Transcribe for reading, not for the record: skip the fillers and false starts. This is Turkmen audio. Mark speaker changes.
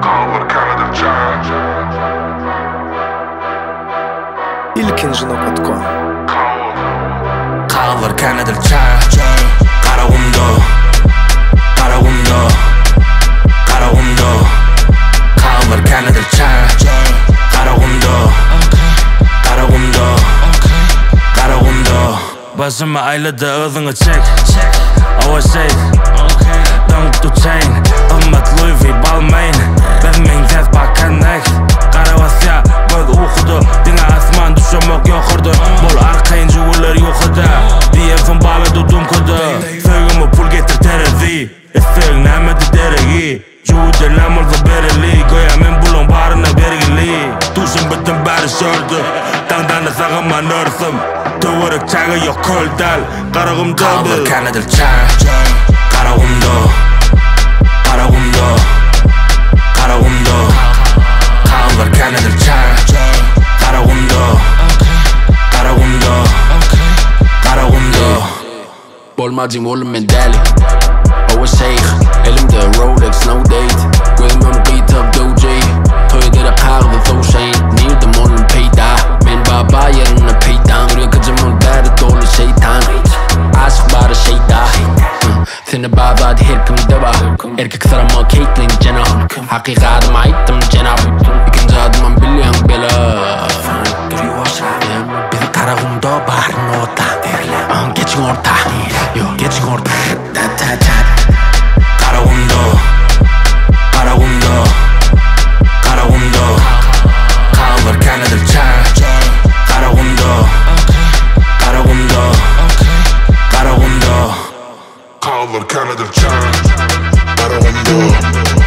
Speaker 1: Kaldyr Canada Çaý.
Speaker 2: Ilkinji nokat.com.
Speaker 3: Kaldyr Canada Çaý. Garagumda. Garagumda. Garagumda. Kaldyr Canada Çaý. Garagumda. Garagumda. Garagumda. Başymy aýlady yzyňy çek. Awa şeýh. Daňyp dur chain. Gymmat Louis V Balmain. Biz meňzäs bakan next. Gara basýa göz ukuda. Diňe asman düşemok ýokarda. Bol arkaýyn jüwüler ýuwhada. Diýensoň bala dudumkada. Söýgüme pul getir terezi. Islegiň nämedi deregi. Jüwüden bolsa bereli. Göýä men bulaň baryna bergili. Duşenbeden bäri şörde. Daňdany sagaman örsem. Töwerek çäge ýok köl däl. Garagumda Kaldyr Canada çaý. Garagumda. Garagumda. Garagumda. Kaldyr Canada çaý. Garagumda. Garagumda. Garagumda.
Speaker 4: Bolmajyň oglum men däli. Owa şeýh, elimde Rolex no date. Gözümem gyýtak döwjeý. Toý edere kagyzy sowşaýyn. Nirde oglum peýda? Men baba ýerinde peýdaň. Ýürek ol bäri doly şeýtan. Aşyk bary şeýda. Seni bazat her kimde bar. Erkek syrama Caitlyn Jenner. Hakyky adymy aýtdym jenap. Ikinji adymam bilýäň bela. Bizi Garagumda baryn ota. Geçiň orta. Yo, geçiň orta. Ta ta ta.
Speaker 3: Garagumda. Garagumda. Garagumda. Kaldyr Canada çaý. Garagumda. Garagumda. Garagumda.
Speaker 1: Kaldyr Canada Çaý. Garagumda.